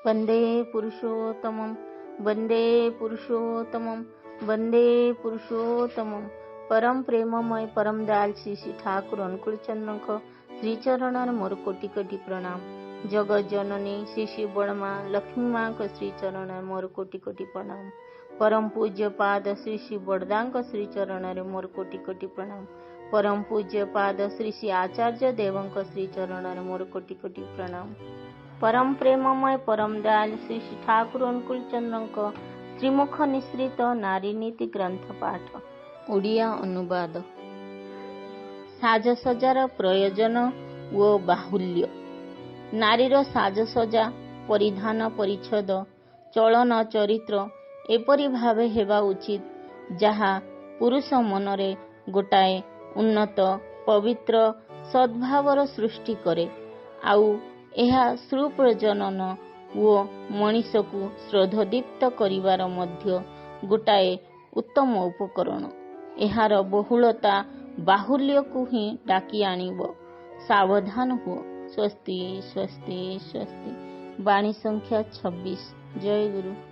ବନ୍ଦେ ପୁରୁଷୋତ୍ତମମ୍, ବନ୍ଦେ ପୁରୁଷୋତ୍ତମମ୍, ବନ୍ଦେ ପୁରୁଷୋତ୍ତମମ୍। ପରମ ପ୍ରେମମୟ ପରମ ଦୟାଲ ଶ୍ରୀ ଶ୍ରୀ ଠାକୁର ଅନୁକୂଳ ଚନ୍ଦ୍ରଙ୍କ ଶ୍ରୀଚରଣରେ ମୋର କୋଟି କୋଟି ପ୍ରଣାମ। ଜଗତ ଜନନୀ ଶ୍ରୀ ଶ୍ରୀ ବଡ଼ମା ଲକ୍ଷ୍ମୀ ମାଙ୍କ ଶ୍ରୀଚରଣରେ ମୋର କୋଟି କୋଟି ପ୍ରଣାମ। ପରମ ପୂଜ୍ୟ ପାଦ ଶ୍ରୀ ଶ୍ରୀ ବଡ଼ଦାଙ୍କ ଶ୍ରୀଚରଣରେ ମୋର କୋଟି କୋଟି ପ୍ରଣାମ। ପରମ ପୂଜ୍ୟ ପାଦ ଶ୍ରୀ ଶ୍ରୀ ଆଚାର୍ଯ୍ୟ ଦେବଙ୍କ ଶ୍ରୀଚରଣରେ ମୋର କୋଟି କୋଟି ପ୍ରଣାମ। ପରମ ପ୍ରେମମୟ ପରମ ଦୟାଲ ଶ୍ରୀ ଶ୍ରୀ ଠାକୁର ଅନୁକୂଳ ଚନ୍ଦ୍ରଙ୍କ ଶ୍ରୀମୁଖ ନିଃସୃତ ନାରୀ ନୀତି ଗ୍ରନ୍ଥ ପାଠ ଓଡ଼ିଆ ଅନୁବାଦ। ସାଜସଜ୍ଜାର ପ୍ରୟୋଜନ ଓ ବାହୁଲ୍ୟ। ନାରୀର ସାଜସଜ୍ଜା, ପରିଧାନ ପରିଚ୍ଛଦ, ଚଳନ ଚରିତ୍ର ଏପରି ଭାବେ ହେବା ଉଚିତ, ଯାହା ପୁରୁଷ ମନରେ ଗୋଟାଏ ଉନ୍ନତ ପବିତ୍ର ସଦ୍ଭାବର ସୃଷ୍ଟି କରେ, ଆଉ ଏହା ସୁପ୍ରଜନନ ଓ ମଣିଷକୁ ଶ୍ରଦ୍ଧଦୀପ୍ତ କରିବାର ମଧ୍ୟ ଗୋଟାଏ ଉତ୍ତମ ଉପକରଣ। ଏହାର ବହୁଳତା ବାହୁଲ୍ୟକୁ ହିଁ ଡାକି ଆଣିବ। ସାବଧାନ ହୁଅ। ସ୍ୱସ୍ତି, ସ୍ୱସ୍ତି, ସ୍ୱସ୍ତି। ବାଣୀ ସଂଖ୍ୟା 26। ଜୟ ଗୁରୁ।